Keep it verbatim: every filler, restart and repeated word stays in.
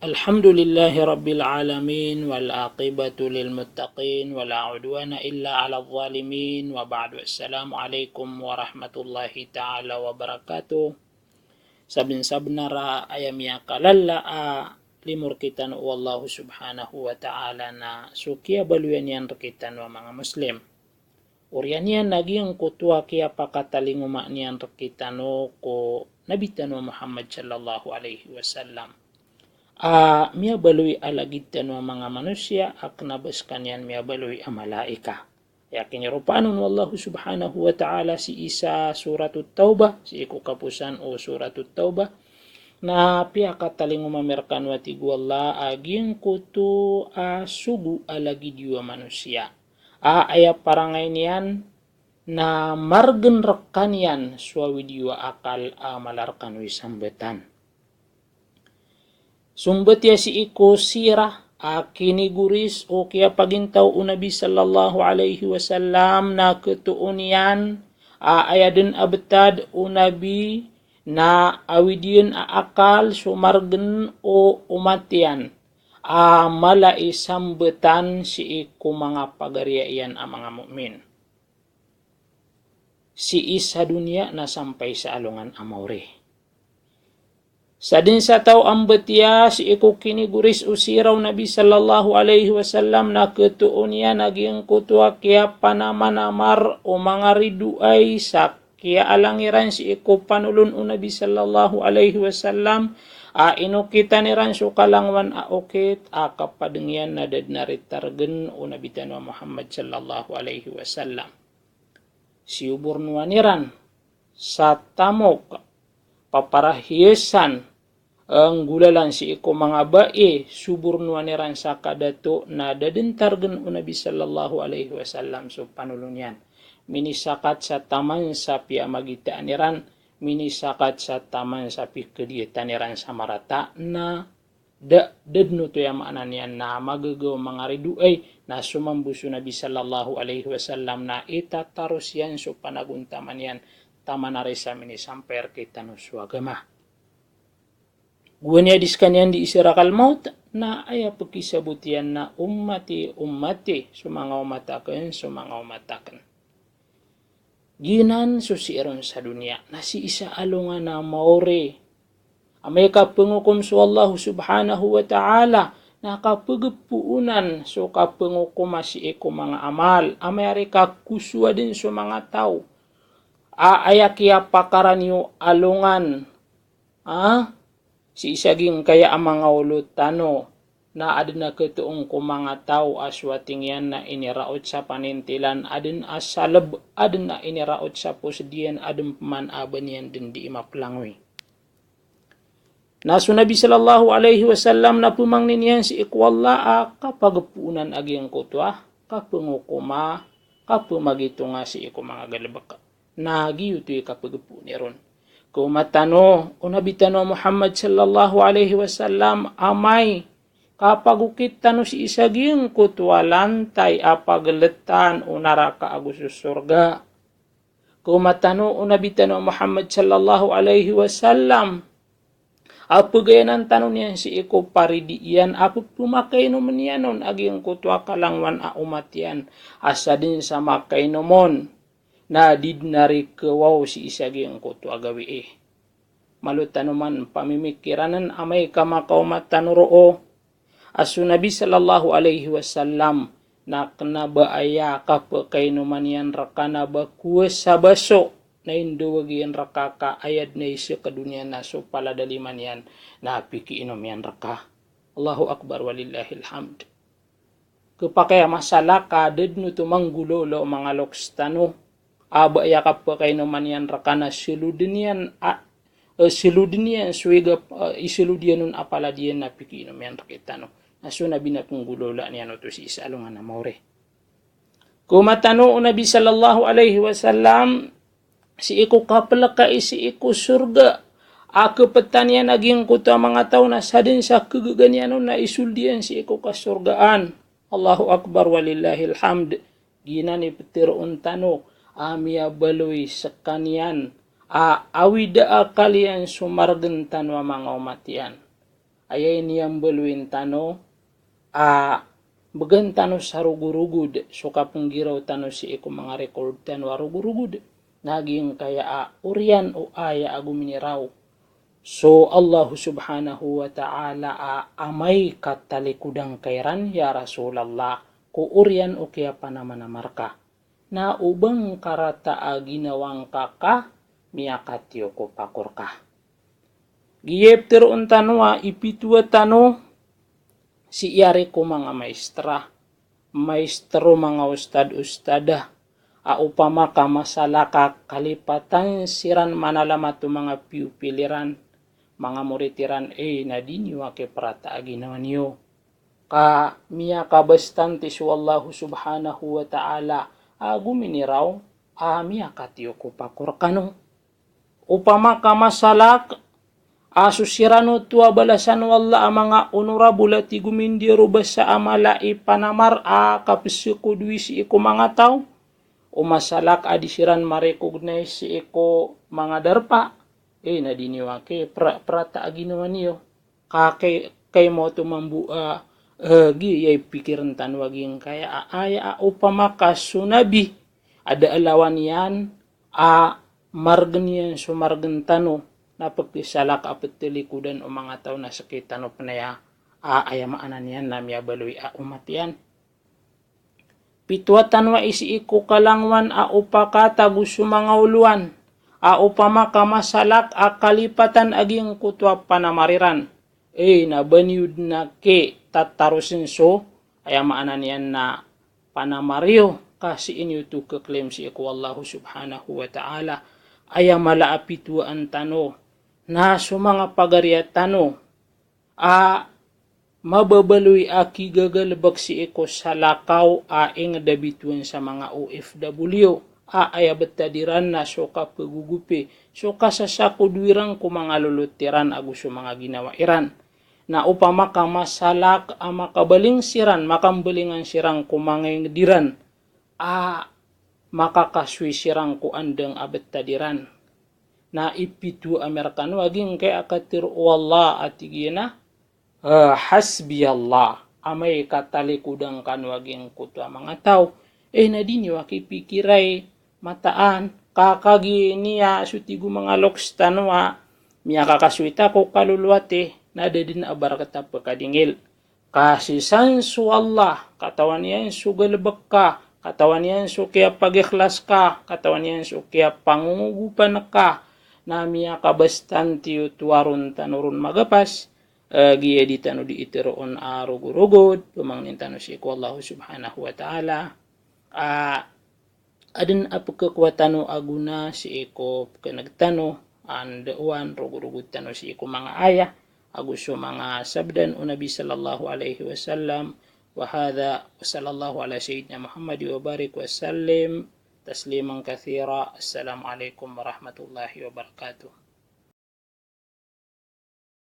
Alhamdulillahi Rabbil Alamin, wal aqibatu lil muttaqin, wala udwana illa alal zalimin, wa ba'du, assalamu alaikum warahmatullahi ta'ala wabarakatuh. Sabnsabnar a aya miyakalala a limo rkitano o Allahu subhanahu wa ta'ala na so kiyabaloyan iyan rkitano a manga Muslim. Oriyan iyan na giyangkoto a kiyapakatalingoma niyan rkitano ko Nabi tano a Muhammad sallallahu alaihi wasallam. A miyabaloy a lagid tano a manga manosiya a kna ba skaniyan miyabaloy a malaika. Aya kiniropaan on o Allahu subhanahu wa ta'ala sii sa Suratut Taubah, sii ko kaposan o Suratut Taubah, na piyakatalingoma mi rkano a tig o Allah a giyangkoto a sogo a lagid iyo a manosiya a aya parangay niyan na margn rkaniyan so awid iyo a akal a mala rkano i sambtan. Sombat iyan sii ko sirah a kinigoris o kiyapagintaw o Nabi sallallahu alaihi wasallam na khatoon iyan a aya dn a btad o Nabi na awid iyan a akal so margn o omat iyan a mala i sambtan sii ko manga pagariya iyan a manga mu'min. Sii sa doniya na sampay sa alongan a maori. Sa dn sa taw a mbatiya sii ko kinigoris o sirah o Nabi sallallahu alaihi wasallam na khatoon iyan a giyangkoto a kiyapanamanamar o manga ridoay sa kiyaalang iran sii ko panolon o Nabi sallallahu alaihi wasallam a inokitan iran so kalangowan a okit a kapadng iyan na da dn a ritargn o Nabi tano a Muhammad sallallahu alaihi wasallam. Siyobornoan iran sa tamok, paparahiyasan, eh, nggolalan sii ko manga bai, sobornoan iran sa kadato na da dn targn o Nabi sallallahu alaihi wasallam so panolon iyan. Minisakat sa taman sa piyamagitaan iran, minisakat sa taman sa pikadiyatan iran sa marata na da, da dn oto aya maana niyan na magagaw a manga ridoay na somambo so Nabi sallallahu alaihi wasallam na itataros iyan so panagontaman iyan taman a ri sa minisampay rkitano so agama. Gowani a di skaniyan di sarakal maot na aya pkisabot iyan na ummati, ummati, so manga omat akn, so manga omat akn. Giyanan so sii ron sa doniya na sii sa alongan a maori. Amay ka pngokom so Allahu subhanahu wa ta'ala na kapgpoonan so kapngokom a sii ko manga amal. Amay ari ka kosowa dn so manga taw a aya kiyapakarani o alongan a sii sa giyangkaya a manga olo tano na adn a khatoon ko manga taw a so ating iyan na iniraot sa panintilan, adn a salb, adn a iniraot sa posd iyan, adn pman a ba niyan dn dii maplangoy. Na so Nabi sallallahu alaihi wasallam na pmangnin iyan sii ko Allah a kapagpoonan a giyangkoto a kapngokoma, kapmagitonga sii ko manga galbk. Na giyoto i kapgpoon iron. Ko omat tano o Nabi tano a Muhammad sallallahu alaihi wasallam, amay ka pagokit tano sii sa giyangkoto a lantay a pagltan o naraka ago so sorga. Ko omat tano o Nabi tano a Muhammad sallallahu alaihi wasallam a pgayanan tano niyan sii ko paridi iyan a pphmakainom iyan on a giyangkoto a kalangowan a omat iyan a sadn sa makainom on na di dn ari khawaw sii sa giyangkoto a gawii. Malo tano man pamimikiran amay ka makaomat tano roo a so Nabi sallallahu alaihi wasallam na kna ba aya kapkainoman iyan rka na ba kowa sa baso na indawag iyan rka ka aya dn a isa ka doniya na so palad a lima niyan na pikiinom iyan rka. Allahu Akbar walillahil hamd. Khapakay a masala ka da dn oto manggolawla o manga loks tano a ba aya kapkainoman iyan rka na slodn iyan a, eh, slodn iyan so iga, eh, islod iyan on a palad iyan na pikiinom iyan rktano. Na so Nabi na pnggolawlaan iyan oto sii sa alongan a maori. Ko omat tano o Nabi sallallahu alaihi wasallam, sii ko kaplkai sii ko sorga a khaptan iyan a giyangkoto a manga taw na sadn sa khagaga niyan on na isold iyan sii ko kasorgaan. Allahu Akbar walillahil hamd. Giyanan i ptharoon tano a miyabaloy skaniyan a awida a akal iyan so margn tano a manga omat iyan. aya iniyambaloyin tano a bgan tano sa rogorogod so kapenggiraw tano sii ko manga record tano a rogorogod. Na giyangkaya a oriyan o aya a gominiraw so Allahu subhanahu wa ta'ala a amay ka talikodan ka iran ya Rasulullah, ko oriyan o kiyapanamanamar ka. Na o ba ngka rata a ginawa ngka ka miyakatiyo ko pako rka. Giya i pteroon tano a ipitowa tano sii ari ko manga maistra, maistro, manga ustad, ustada, a opama ka masalak a kalipatan siran manalamat o manga piopil iran, manga morit iran, e, na di niyo aki prata a ginawa niyo. Ka miyakabastante so Allahu subhanahu wa ta'ala a gominiraw a miyakatiyo ko pako rkano. Opama ka masalak a so siran oto a balasan o Allah a manga honorable a tig o mindiya ro basa a mala i panamar a kapskodwi sii ko manga taw, o masalak a di siran ma-recognize sii ko manga darpa, e, na di niyo aki pra-, prata a ginawa niyo. Ka kay, kay mo to mambo a, e, giya i pikirn tano a giyangkaya a aya a opama ka so Nabi a da a lawan iyan a margn iyan so margn tano, na pkisalak a ptalikodan o manga taw na sktano pn aya, a, aya maana niyan na miyabaloy a omat iyan. Pitowa tano a isii ko kalangowan a opakatago so manga olowan a opama ka masalak a kalipatan a giyangkoto a panamar iran, e, na ba niyo dn aki tatarosn so, aya maana niyan na panamar iyo, ka sii niyo to kklaim sii ko Allahu subhanahu wa ta'ala. Aya mala a pitowaan tano na so manga pagariya tano a mababaloy a kigagalbk sii ko salakaw a ingd a bitowan sa manga O F W a aya btad iran na so kapagogopi, so kasasakodwi ran ko manga lolot iran ago so manga ginawa iran. Na opama ka masalak a makabaling siran, makambalingan siran ko manga ingd iran a makakasoy siran ko andang a btad iran. Na ipitowa ami rkano a giyangkaya a katharo o Allah a tig iyan a, e, hasbiyallah, amay ka talikodan kano a giyangkoto a manga taw, e, na di niyo aki pikiray mataan, ka kagiya niyan so tig o manga loks tano a miyakakasoy ta ko kalolowati, na da dn a ba rk ta pkadingil. Ka sii san so Allah, katawan iyan so galbk ka, katawan iyan so kiyapagikhlas ka, katawan iyan so kiyapangongogopan ka, na miyakabastante oto a ron tano ron magapas, e, giya di tano di iteroon a rogorogod, pamangnin tano sii ko Allahu subhanahu wa ta'ala a adn a pkhakowa tano a gona sii ko pkhan'g tano a nda'wan, rogorogod tano sii ko manga aya ago so manga sabdan o Nabi sallallahu alaihi wasallam. Wa hadha, wa sallallahu ala sayyidina Muhammad wa barik wa sallim tasliman kathira. Assalamu alaikum warahmatullahi wabarakatuh.